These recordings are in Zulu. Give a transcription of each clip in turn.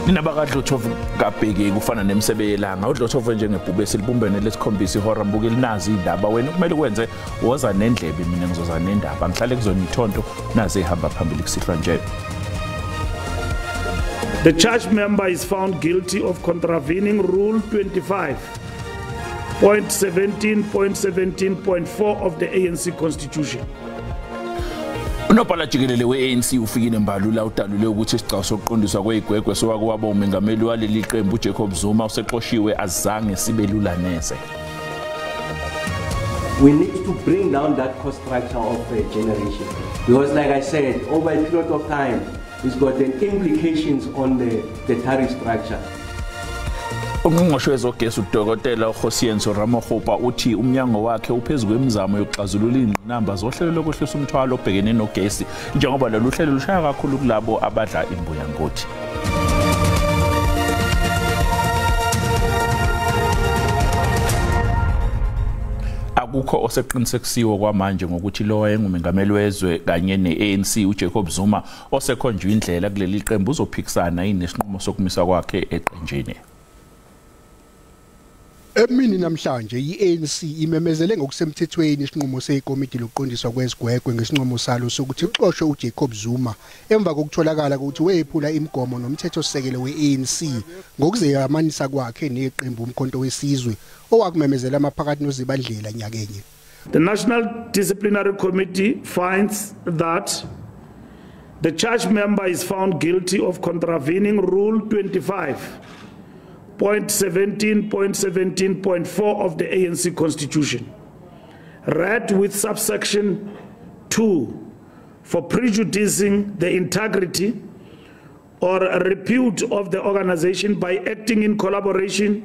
Nina bakadlothovu kabheki kufana nemsebe yelanga udlothovu njengebhubesi libumbene lesikhombisa ihora mbuke linazi indaba wena kumele ukwenze woza nendlebe mina ngizoza nendaba ngihlale kuzona ithonto nazi ihamba phambili kusihlwa nje. The charge member is found guilty of contravening Rule 25.17.17.4 of the ANC Constitution. Unobhala jikelele we-ANC uFikile Mbalula udalule ukuthi isigcawu sokuqondiswa kwezigwegwe sowakwaba umengameli waleli qembu uJacob Zuma usexoshiwe azange sibe lula neze. We need to bring down that cost structure of generation because, like I said, over a period of time it's got an implications on the tariff structure. Ungqongqoshe wezogesi uDokotela uKgosientsho Ramokgopa uthi umnyango wakhe uphezu kwemizamo yokuxazulula ingqinamba zohlelo lokwehlisa umthwalo obhekene nogesi njengoba lolu hlelo lushaya kakhulu kulabo abadla imbuya ngothi. Akukho oseqinisekisiwe kwamanje ngokuthi lo wayengumengameli wezwe kanye ne-ANC uJacob Zuma osekhonjwe indlela kuleli qembu uzophikisana yini nesinqumo sokumisa kwakhe eqenjini. Emini namhlanje i-ANC imemezele ngokusemthethweni isinqumo sekomiti lokuqondiswa kwezigwegwe ngesinqumo salo sokuthi uxoshwe uJacob Zuma emva kokutholakala ukuthi wephula imigomo nomthethosisekelo we-ANC ngokuzeyamanisa kwakhe neqembu uMkhonto weSizwe owakumemezela amaphakathi noZibandlela nyakenye. The National Disciplinary Committee finds that the charge member is found guilty of contravening Rule 25.17.17.4 of the ANC Constitution, read with subsection 2, for prejudicing the integrity or repute of the organization by acting in collaboration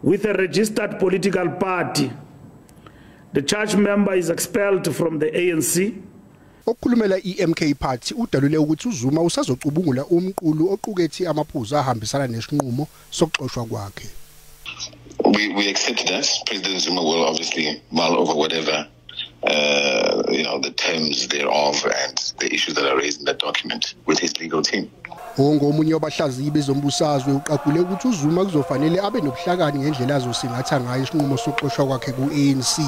with a registered political party. The charge member is expelled from the ANC. Okhulumela iMK Party udalule ukuthi uZuma usazocubungula umqulu oqukethe amaphuzu ahambisana nesinqumo sokuxoshwa kwakhe. We accept that President Zuma will obviously mull over whatever the terms thereof and the issues that are raised in that document with his legal team. Ongomunye wabahlaziyi bezombusazwe uqagule ukuthi uZuma kuzofanele abe nobuhlakani ngendlela azosingatha ngayo isinqumo sokuxoshwa kwakhe ku-ANC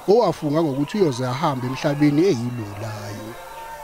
owafunga ngokuthi uyoze ahambe emhlabeni eyilungu layo.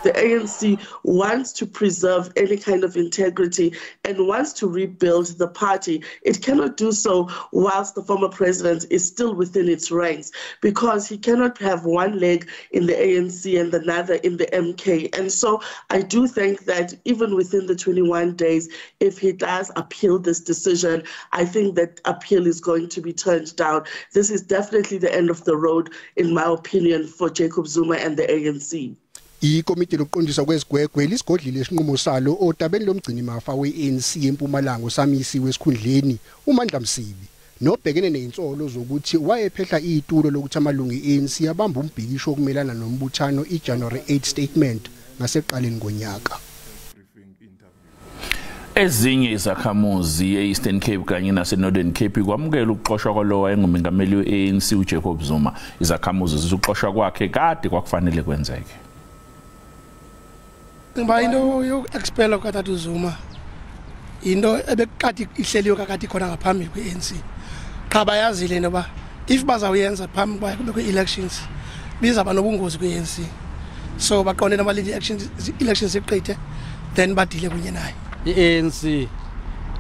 The ANC wants to preserve any kind of integrity and wants to rebuild the party. It cannot do so whilst the former president is still within its ranks, because he cannot have one leg in the ANC and another in the MK. And so I do think that even within the 21 days, if he does appeal this decision, I think that appeal is going to be turned down. This is definitely the end of the road, in my opinion, for Jacob Zuma and the ANC. Ikomiti lokuqondiswa kwezigwegwe lisigodlile isinqumo salo odabeni lomgcinimafa we-ANC eMpumalanga osamisiwe esikhundleni uMandla Msibi nobhekene nezinsolo zokuthi wayephehla itulo lokuthi amalungu e-ANC abamba umbhikisho okumelana nombuthano iJanuary 8 statement ngasekuqaleni konyaka. Ezinye izakhamuzi e-Eastern Cape kanye nase-Northern Cape kwamukela ukuxoshwa kwalowo wayengumengameli we-ANC uJacob Zuma. Izakhamuzi zithi ukuxoshwa kwakhe kade kwakufanele kwenzeke. Ngoba into yoku-expela kukatata uZuma into ebekade ihleliwe kakade ikhona ngaphambili kwe-ANC. Qha bayazile noba if bazawuyenza phambi kwayo kube kwi-elections bizaba nobungozi kwi-ANC. So baqonde noba elections iqithe then badile kunye naye. I-ANC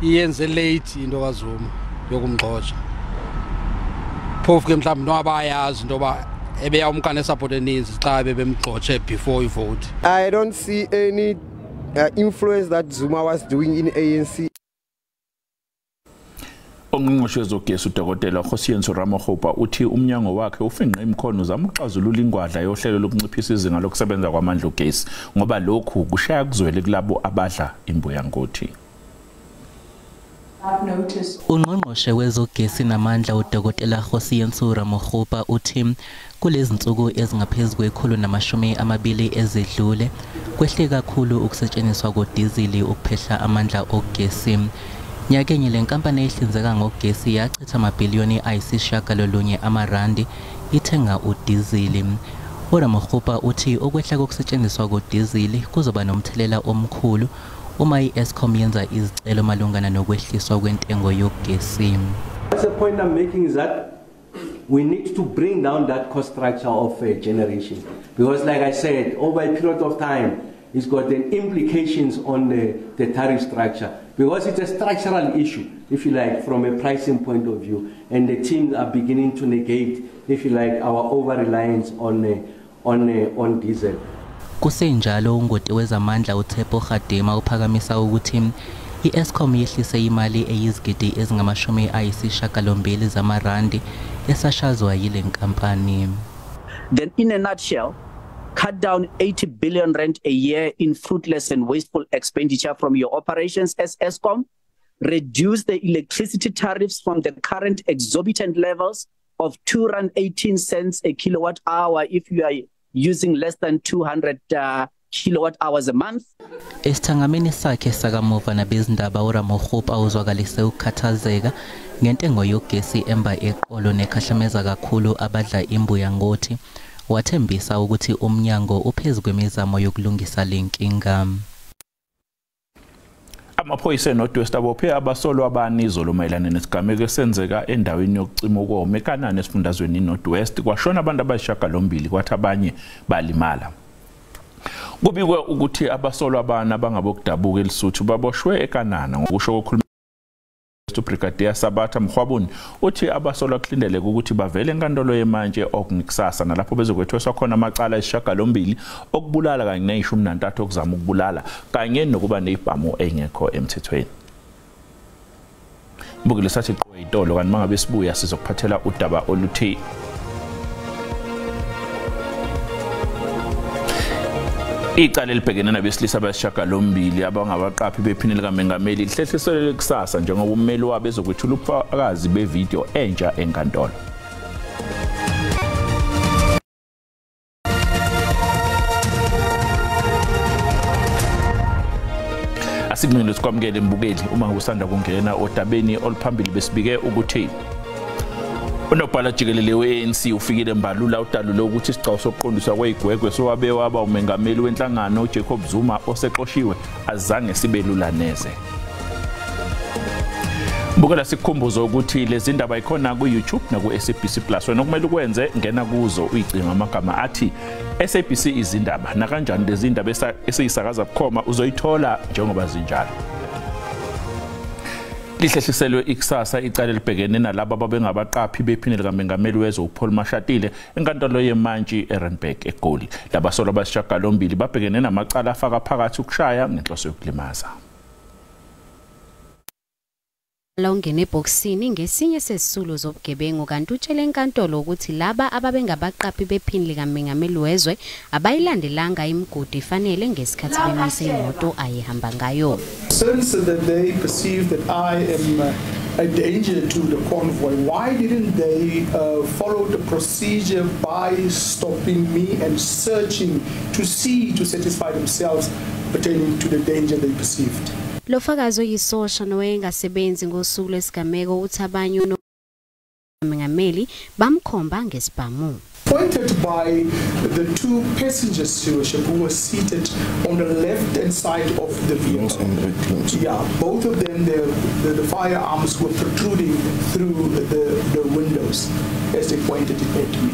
iyenze late into kaZuma yokumxotsha. Phofu ke mhlawumbi noba bayazi into yoba ebeyawumka nesupport eninzi xa bebemgxotshe before ivote. I don't see any influence that Zuma was doing in ANC. Ungqongqoshe wezogesi uDokotela Kgosientsho Ramokgopa uthi umnyango wakhe ufinqe imikhono uzama ukuxazulula ingwadla yohlelo lokunciphisa izinga lokusebenza kwamandla ogesi ngoba lokhu kushaya kuzwele kulabo abadla imbuya ngothi. Ungqongqoshe wezogesi namandla uDokotela Kgosientsho Ramokgopa uthi kulezinsuku ezingaphezu kwe-120 ezedlule kwehle kakhulu ukusetshenziswa kodizili ukuphehla amandla ogesi. Nyakenye le nkampani ehlinzeka ngogesi yachitha amabhiliyoni ayi-9 amarandi ithenga udizili. uRamokgopa uthi ukwehla kokusetshenziswa kodizili kuzoba nomthelela omkhulu uma i-Eskom yenza izicelo malungana nokwehliswa kwentengo yogesi. The point I'm making is that we need to bring down that cost structure of generation, because like I said, over a period of time, it's got an implications on the tariff structure, because it's a structural issue, if you like, from a pricing point of view, and the teams are beginning to negate, if you like, our over-reliance on diesel. Kusenjalo ungoti wezamandla uTshepo Kgadima uphakamisa ukuthi i-Eskom yehlise imali eyizigidi ezingama-98 zamarandi esashazwa yile nkampani. Then in a nutshell, cut down 80 billion rand a year in fruitless and wasteful expenditure from your operations as Eskom, reduce the electricity tariffs from the current exorbitant levels of R2.18 a kilowatt hour if you are using less than 200 kilowatt hours a month. Esithangameni sakhe sakamuva nabezindaba uRamokgopa uzwakalise ukukhathazeka ngentengo yogesi emba eqolo nekhahlameza kakhulu abadla imbuya ngothi. Wathembisa ukuthi umnyango uphezu kwemizamo yokulungisa lenkinga. Amaphoyisa eNorth West abophe abasolwa abane izolo mayelana nesigameko esenzeka endaweni yokucima ukoma eKanana esifundazweni iNorth West, kwashona abantu abayisishiyagalombili kwathi abanye balimala. Kubikwe ukuthi abasolwa abane abangabokudabuka eLesotho baboshwe eKanana. Ngokusho kokhulumela uBrigadier Sabatha Mkhwabuni, uthi abasolwa kulindeleke ukuthi bavele enkantolo yemantshi okungikusasa, nalapho bezokwethweswa khona amacala ayisishiyagalombili okubulala kanye nayishumi nantathu okuzama ukubulala kanye nokuba nezibhamu engekho emthethweni. Mbukile sathi qwe itolo, kanti mangabe sibuya sizokuphathela udaba oluthi icala elibhekene nabesilisa abayisishiyagalombili abangabaqaphi bephini likamengameli lihlehliselwe kusasa njengoba ummeli wabo ezokwethula ubufakazi bevidiyo entsha enkantolo. Asikunqinile sikwamukele mbukeli uma usanda kungena odabeni oluphambili. Besibike ukuthi unobhala jikelele we-ANC uFikile Mbalula udalule ukuthi isigcawu sokuqondiswa kwezigwegwe sowabe waba umengameli wenhlangano uJacob Zuma osexoshiwe azange sibe lula neze. Mbukela sikukhumbuzo ukuthi lezi ndaba ikhona ku-YouTube naku-SABC Plus. Wena okumele ukwenze, ngena kuzo uyicinga amagama athi SABC izindaba, nakanjani lezi ndaba esiyisakaza bukhoma uzoyithola njengoba zinjalo. Lihlehliselwe ikusasa icala elibhekene nalabo ababengabaqaphi bephini likamengameli wezwe uPaul Mashatile enkantolo yemantshi eRandburg eGoli. Labasolwa abayisishiyagalombili babhekene namacala afaka phakathi ukushaya ngenhloso yokulimaza. La ungene ebhokisini ngesinye sezisulu zobugebengu, kanti utshele enkantolo ukuthi laba ababengabaqaphi bephini likamengameli wezwe abayilandelanga imigudu ifanele ngesikhathi bemise imoto ayehamba ngayo. Since that they perceive that I am a danger to the convoy, why didn't they follow the procedure by stopping me and searching to see, to satisfy themselves pertaining to the danger they perceived? Lo fakazi oyisosha nowayengasebenzi ngosuku lwesigameko uthi abanye unomengameli bamkhomba ngesibhamu. Pointed by the two passengers, Your Worship, who were seated on the left-hand side of the vehicle. Yeah, both of them, the firearms were protruding through the windows as they pointed it at me.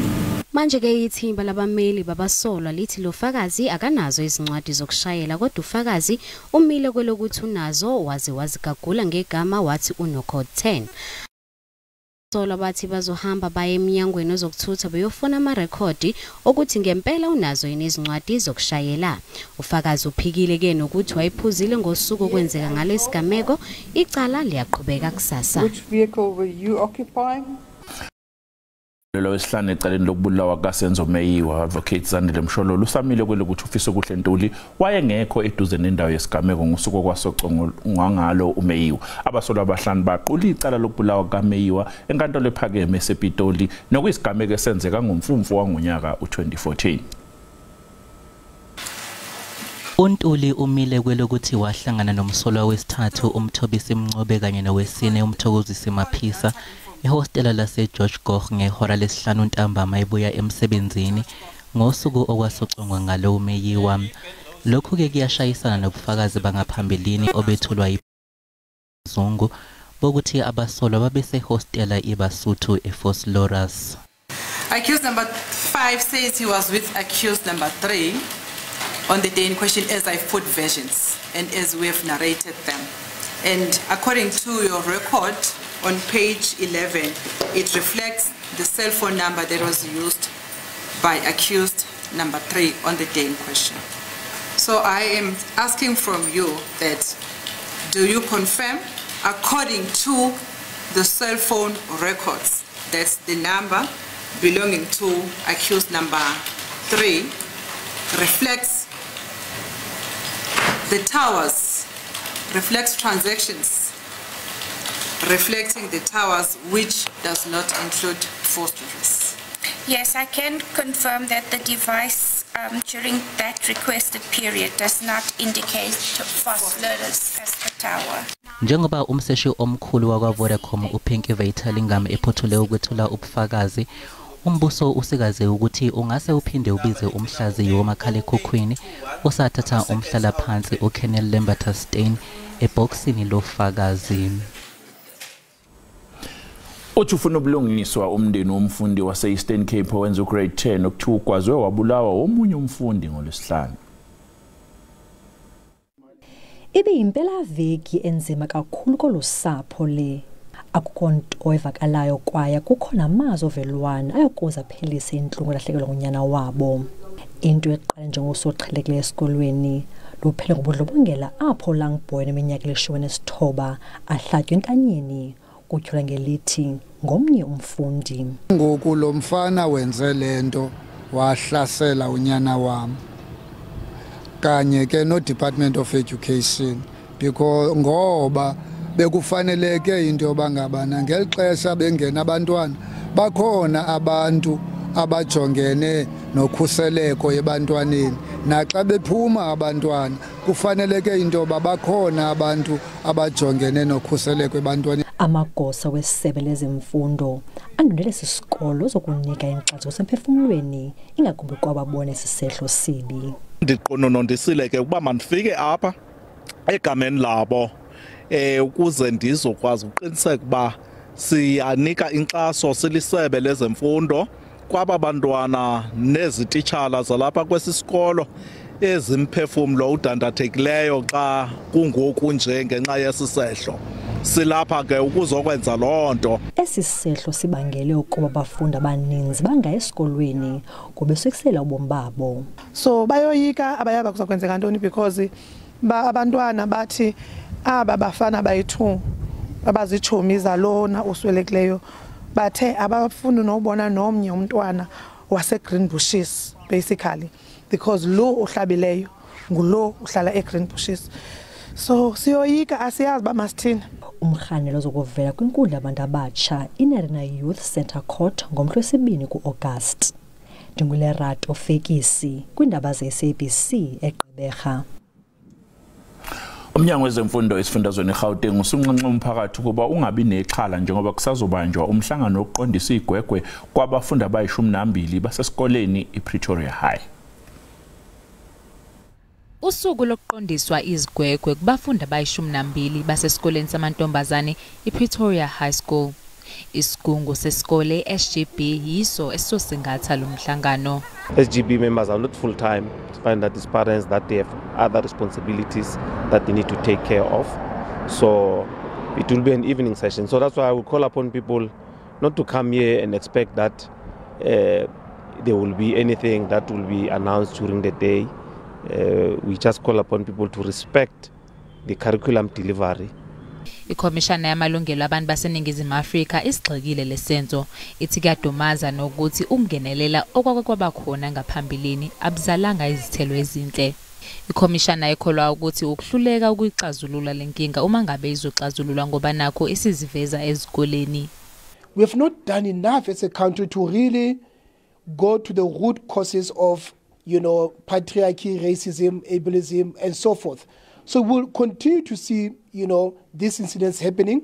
Manje ke ithimba labameli babasolwa lithi lo fakazi akanazo izincwadi zokushayela, kodwa ufakazi umile kwelokuthi unazo, waze wazigagula ngegama wathi uno-code 10. Abasolwa bathi bazohamba baye emnyangweni wezokuthutha beyofuna amarekhodi okuthi ngempela unazo yini izincwadi zokushayela. Ufakazi uphikile ke nokuthi wayephuzile ngosuku okwenzeka ngalo isigameko. Icala liyaqhubeka kusasa. Which vehicle were you occupying? Lo wesihlanu ecaleni lokubulawa kaSenzo Meyiwa, Advocate Zandile Mshololo, usamile kwelokuthi uFisokuhle Ntuli wayengekho eduze nendawo yesigameko ngosuku okwasocongwa ngalo uMeyiwa. Abasolwa abahlanu baqula icala lokubulawa kaMeyiwa enkantolo ephakeme esePitoli, nokuyisigameko esenzeka ngoMfumfu wangonyaka u-2014. uNtuli umile kwelokuthi wahlangana nomsolwa wesithathu uMthobisi Mncube kanye nowesine uMthokozisi Maphisa ehostela lase-George Goch ngehora lesihlanu ntambama ebuya emsebenzini ngosuku okwasocongwa ngalo uMeyiwa. Lokhu-ke kuyashayisana nobufakazi bangaphambilini obethulwa yiZungu bokuthi abasolwa babesehostela iBasuthu eVosloorus. Accused number 5 says he was with accused number 3 on the day in question, as I've put versions and as we have narrated them. And according to your record on page 11, it reflects the cell phone number that was used by accused number 3 on the day in question. So I am asking from you that, do you confirm, according to the cell phone records, that's the number belonging to accused number 3 reflects the towers, reflects transactions reflecting the towers, which does not include Vosloorus? Yes, I can confirm that the device during that requested period does not indicate Vosloorus as the tower. Njengoba umseshi omkhulu wakwa-Vodacom uPinky Vythilingam ephothule ukwethula ubufakazi, umbuso usikaze ukuthi ungase uphinde ubize umhlaziyi womakhalekhukhwini osathatha umhlalaphansi uKenneth Lambertus Steyn ebhokisini lofakazi. Uthi ufuna ubulungiswa umndeni womfundi wase-Eastern Cape owenza ugrade 10 okuthiwa ugwazwe wabulawa omunye umfundi ngoLwesihlanu. Ibe yimpelaveki enzima kakhulu kolusapho le. Akukho nto evakalayo kwaya kukho namazwi ovelwano ayokuze aphelise intlungu elahlekelwa ngunyana wabo. Into eqale njengosuku oqhelekileyo esikolweni luphele ngobundlobongela apho Langboy neminyaka eli-19 ahlatywe entanyeni kutyholwa ngelithi ngomnye umfundi. Ngoku lo mfana wenze lento wahlasela unyana wam kanye ke no Department of Education, because ngoba bekufaneleke into yoba ngabana ngeli xesha bengena abantwana bakhona abantu abajongene nokhuseleko ebantwaneni, naxa bephuma abantwana kufaneleke into yoba bakhona abantu abajongene nokhuseleko ebantwaneni. Amagosa wesebe lezemfundo andundele esi sikolo zokunika inkxaso semphefumlweni, ingakumbi kwababona esi sehlo sibi. Ndiqononondisile ke ukuba mandifike apha egameni labo ukuze ndizokwazi ukuqiniseka uba siyanika inkxaso silisebe lezemfundo kwaba bantwana nezititshala zalapha kwesi sikolo ezimphefumlo udandathekileyo xa kungoku nje ngenxa yesi sehlo. Silapha ke ukuzokwenza loo nto. Esi sehlo sibangele ukuba abafundi abaninzi bangayi esikolweni ngobesekisela ubomi babo. So bayoyika abayaba kuzokwenzeka ntoni, because abantwana bathi aba bafana bayi-2 abazitshomi zalona oswelekileyo bathe abafuni nobona nomnye umntwana wase-Green Bushes, basically because lo ohlabileyo ngulo uhlala e-Green Bushes. So siyoyika, asiyazi uba masithini. Umrhanelo ozokuvela kwinkundla yabantu abatsha iNerina Youth Centre Court ngomhla wesibini ku-August. NdinguLerato Fekisi kwiindaba ze-SABC eGqeberha. Umnyango wezemfundo esifundazweni eGauteng usunxenxe umphakathi ukuba ungabi nexhala njengoba kusazobanjwa umhlangano wokuqondisa igwegwe kwabafundi abayi-12 basesikoleni iPretoria High. Usuku lokuqondiswa izigwegwe kubafundi abayi-12 basesikoleni samantombazane iPretoria High School. Isigungu sesikole SGB yiso esizosingatha lo mhlangano. SGB members are not full time. Find that it's parents that they have other responsibilities that they need to take care of. So it will be an evening session. So that's why I will call upon people not to come here and expect that there will be anything that will be announced during the day. We just call upon people to respect the curriculum delivery. Ikhomishana yamalungelo abantu baseNingizimu Afrika isigxekile lesenzo, ithi kuyadumaza nokuthi ukungenelela okwake kwaba khona ngaphambilini abuzalanga izithelo ezinhle. Ikhomishana ikholwa ukuthi ukuhluleka ukuyixazulula lenkinga uma ngabe izoxazululwa ngoba nakho isiziveza ezikoleni. We have not done enough as a country to really go to the root causes of, you know, patriarchy, racism, ableism, and so forth. So we'll continue to see, you know, these incidents happening.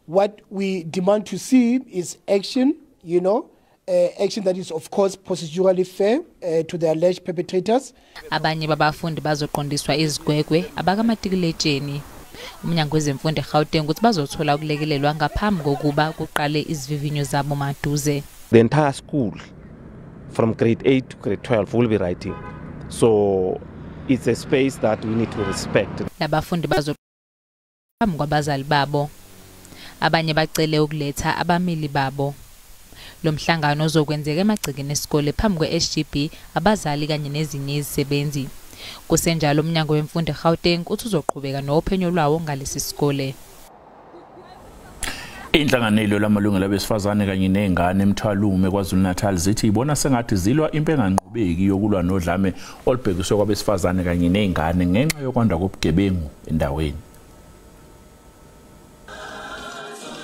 What we demand to see is action, you know, action that is of course procedurally fair to the alleged perpetrators. Abanye babafundi bazoqondiswa izigwegwe abakamatikuletsheni. Umnyango wezemfundo eGauteng uthi bazothola ukulekelelwa ngaphambi kokuba kuqale izivivinyo zabo maduze. The entire school from grade 8 to grade 12 will be writing. So it's a space that we need to respect. Labafundi bazoqhamuka kwabazali babo. Abanye bacele ukuletha abameli babo. Lo mhlangano ozokwenzeka emagcekeni esikole phambi kwe-SGB, abazali kanye nezinye izisebenzi. Kusenjalo umnyango wemfundo eGauteng uthi uzoqhubeka nophenyo lwawo ngalesi sikole. Inhlanganelo lamalungelo abesifazane kanye nezingane eMthwalume KwaZulu-Natal zithi ibona sengathi zilwa impi enganqobeki yokulwa nodlame olubhekiswe kwabesifazane kanye nezingane ngenxa yokwanda kobugebengu endaweni.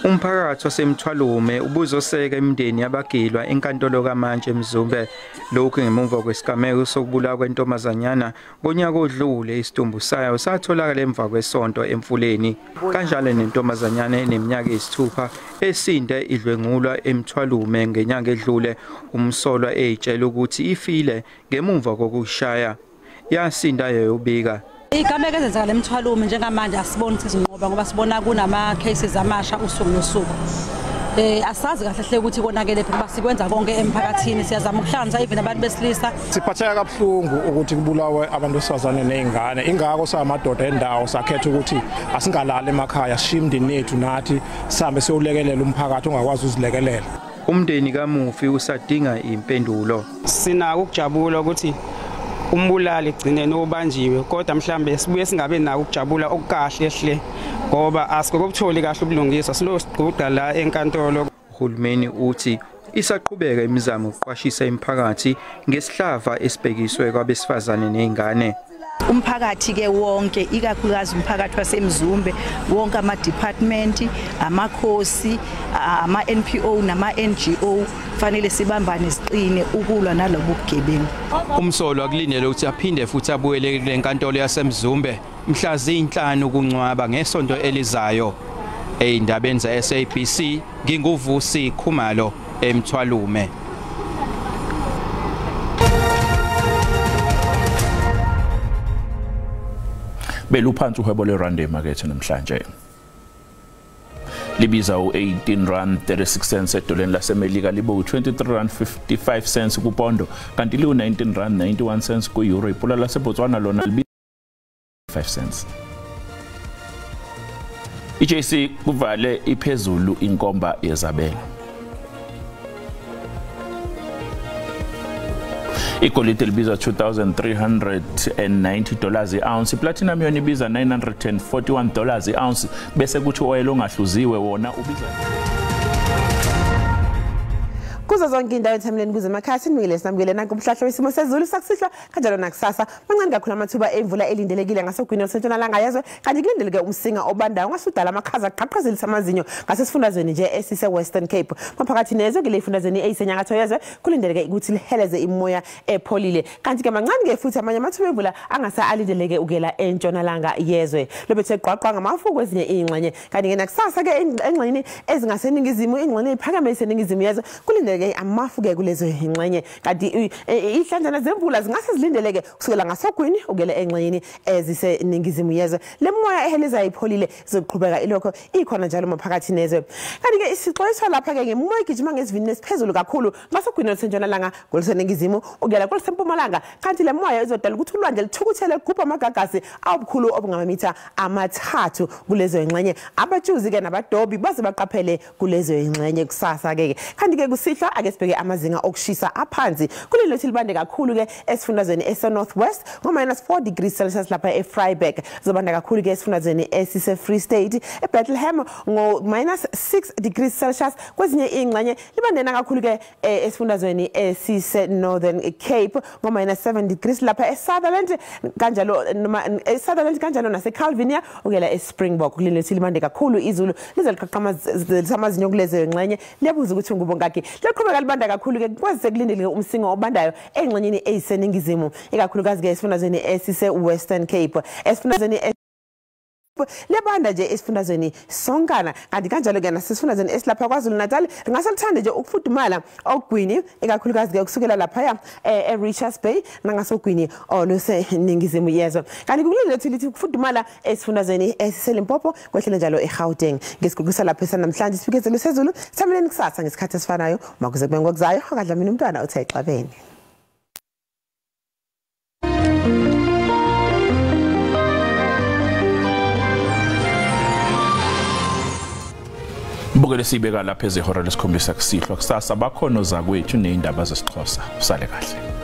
Umphakathi waseMthwalume ubuzoseka imindeni yabagilwa enkantolo kaMantshi eMzumbe. Lokhu ngemuva kwesigameko sokubulawa kwentombazanyana ngonyaka odlule. Isidumbu sayo satholakala emva kwesonto emfuleni. Kanjalo nentombazanyana eneminyaka eyisithupha esinde idlwengulwa eMthwalume ngenyanga edlule. Umsolwa eyitshela ukuthi ifile ngemuva kokushaya. Yasinda yayobika. Igameko ezenzakala eMthwalume njengamanje asiboni ukuthi izinqoba ngoba sibona kunama cases amasha usuku nosuku. Asazi kahle hle ukuthi konakele phi kuba sikwenza konke emphakathini, siyazama ukuhlanza even abantu besilisa. Siphatheka kabuhlungu ukuthi kubulawe abantu besifazane nezingane. Ingakho samadoda endawo sakhetha ukuthi asingalali emakhaya, sishiye imindeni yethu nathi sihambe siyolekelela umphakathi ongakwazi ukuzilekelela. Umndeni kamufi usadinga impendulo. Sinako ukujabula ukuthi umbulali gcine nobanjiwe, kodwa mhlambe sibuye singabe nako ukujabula okukahle hle ngoba asikokutholi kahle ubulungiswa, silo sigquda la enkantolo. Uhulumeni uthi isaqhubeka imizamo yokuqwashisa imiphakathi ngesihlava esibhekiswe kwabesifazane nezingane. Umphakathi ke wonke, ikakhulukazi umphakathi waseMzumbe wonke, ama department, amakhosi, ama NPO nama NGO fanele sibambane siqine ukulwa nalobu bugebengu. Umsolwa kulindelwe ukuthi aphinde futhi abuyele kule nkantolo yaseMzumbe mhla zi-5 kuNcwaba ngesonto elizayo. Eyindabeni ze-SABC nginguVusi Khumalo eMthwalume. Beluphansi uhwebo lwerandi emakethe namhlanje. Libiza u-18 rand 36 cents edoleni laseMelika, libe u-23 rand 55 cents kupondo, kanti liwu-19 rand 91 cents ku-euro. Ipula laseBotswana lona libiza 5 cents. I-JC kuvale iphezulu inkomba yezabelo. Igolide libiza $2,390 i-ounce, iplatinum yona ibiza $941 i-ounce, bese kuthi oil ongahluziwe wona ubiza. Kuzo zonke indawo ethemleni kuze emakhaya sinibikele sinamukele nanku umhlahlo wesimo sezulu sakusihlwa kanjalo nakusasa. Mancane kakhulu amathuba emvula elindelekile ngasogwini olusentshonalanga yezwe, kanti kulindeleke umsinga obandayo ongasudala amakhaza aqhaqhazelisa amazinyo ngasesifundazweni nje esise Western Cape. Maphakathi nezwe kule ifundazweni eyisenyakatho yezwe kulindeleke ukuthi liheleze imoya epholile, kanti ke mancane ke futhi amanye amathuba emvula angase alindeleke ukuyela entshonalanga yezwe. Lobethe gqwaqwa ngamafu kwezinye ingxenye, kanti ke nakusasa ke engxenyeni ezingaseningizimu, ingxenye ephakeme eseningizimu yezwe kulindeleke amafu ke kulezo ingxenye, kanti ihlanjana zemvula zingase zilindeleke kusukela ngasogwini ukuyela engxenyeni eziseningizimu yezwe. Le moya ehelezayo ipholile izoqhubeka ilokho ikhona njalo maphakathi nezwe. Kanti ke isixwayiswa lapha ke ngemoya igijima ngesivinini esiphezulu kakhulu ngasogwini olusentshonalanga koluseningizimu ukuyela kolusempumalanga, kanti le moya izodala ukuthi ulwandle luthukuthele ligubhe amagagasi awubukhulu obungamamitha 3 kulezo ingxenye. Abatshuzi ke nabadobi baze baqaphele kulezo ingxenye kusasa ke. Kanti ke kusihlwa ake sibheke amazinga okushisa aphansi kulelo libande kakhulu ke esifundazweni ese North West ngo -4 degrees Celsius lapha eVryburg, zobanda kakhulu ke esifundazweni esise Free State eBethlehem ngo -6 degrees Celsius. Kwezinye ingxenye libandena kakhulu ke esifundazweni esise Northern Cape ngo -7 degrees lapha eSutherland kanjalo noma eSutherland kanjalo nase Calvinia ukuyela eSpringbok. Kulelo libande kakhulu izulu lize liqhaqhama amazinyo kulezo ingxenye. Liyabuza ukuthi ngubo ngakhi liqhubeka libanda kakhulu ke kwazi sekulindeleke umsinga obandayo engxenyeni eyiseningizimu, ikakhulukazi ke esifundazweni esise Western Cape, esifundazweni Lebanda nje esifundazweni sonkana, kanti kanjalo ke nasesifundazweni esilapha KwaZulu Natal ringase lithande nje ukufudumala ogwini, ikakhulukazi ke kusukela laphaya e-Richards Bay nangasogwini oluseningizimu yezwe. Kanti kulindele lithi ukufudumala esifundazweni esiseLimpopo kwehlele njalo eGauteng. Ngesigugisa lapha esanamhlanje isibikezelo sezulu sithameleni kusasa ngesikhathi esifanayo makuze kube ngokuzayo. Akadlamini umntwana uthe exabene. Mbukele sibeka lapha ezihora lesikhombisa kusihlwa. Kusasa bakhono zakwethu nezindaba zesiXhosa. Usale kahle.